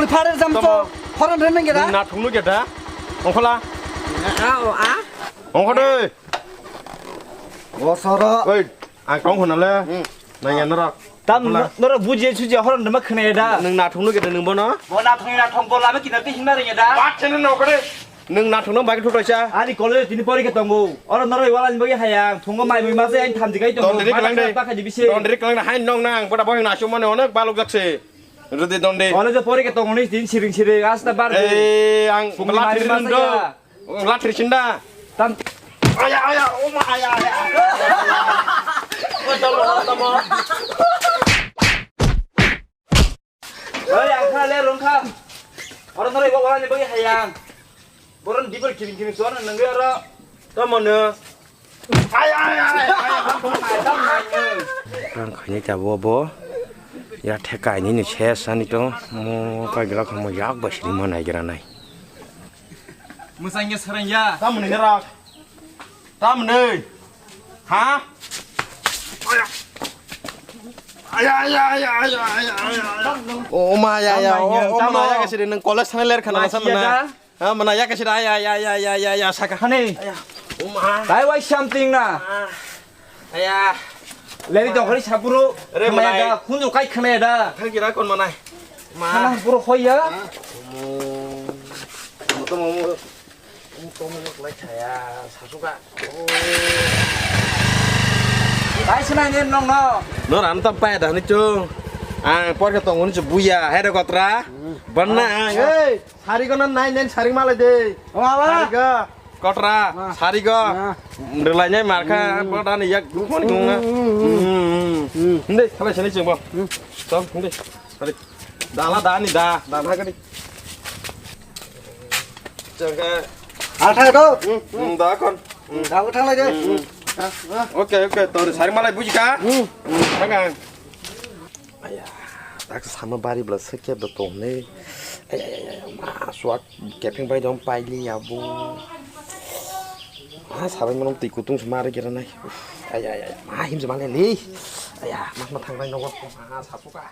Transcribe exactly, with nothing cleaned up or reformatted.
Father jam to horon ren nang gera. Na thungnu geda. Ongkhola. A o a. Ongkho de. Bosoro. Oi, ang tong hona le. Nang ya norok. Tam norok buji suji horon de ma khne da. Nang na thungnu geda nang bono. Bo na thung na thung bo lama kina te hinna re da. Bat chene no kore. Nwng nathokno bai khe thuthoisa. Ani college tini porikha tongo. Oro noroi walani bagwi hayang. Thungo mai mui mase ani thamji kai tongo. Dondri kwlang de. Bakha di bisi. Dondri kwlang de, hai nong nang boda boyang nasuk mane onek balok jakse. Rudi dondi. College porikha tongo ni tin siring siring asta bar. Eh, ang lathri rindo. Lathri sinda. Tam. Aya, aya, oma, aya, aya. Oi, ang kha le rong kha. Oro noroi bo walani bagwi hayang. Boron dibor kiring kiring suana nangwi oro. Tamo no. Ay, ay, ay, ay, ay. Ang khaini ta bo bo. Ya theka ini ni ses ani to. Mo ka gira kha mo yak ba siri ma nai gira nai. Musang ya sarang ya. Tamo ni rak. Tamni? Ha? Aya, aya, aya, aya, aya, aya, aya. O ma ya, ya, o, o ma ya, kasih nang college sana ler kana sama na. Ha, mana ya kasih aya, aya, aya, aya, aya, saka. Hani? Aya, o ma. Tai wai something na. Aya. Leri dong hari sapuru. Re, mana ya? Khunju kai khana ya da. Thang kira kon mana? Ma. Khana buru hoya. Mo. Mo to mo. Tongmung lai chaya, sasuka. Bai sinai ne nong no. No ram tam pai da ni chu. Ang por ke tong ni chu buya, hai re kotra. Banna ang. Ei, sari ko nan nai nen sari malai de. Sari ko. Kotra, sari ko. Relai nai marka, por da ni yak dukman gungna. Hindi, khalai sini chengbo. Tong, hindi. Sari. Dala da ni da, da na gani. Jaga. Atha do. Hmm, da kon. Hmm, da ko thalai de. Hmm. Ah, ah. Oke, oke, tor sari malai buji ka? Hmm. Thanga. Aya, tak sama bari bla sekya do tong ne. Aya, aya, aya, ma suak keping bai dong pai li ya bu. Ma sabai manom ti kutung semari kira nai. Aya, aya, aya, ma him semali li. Aya, mas ma thang bai nogo. Ma sasuka.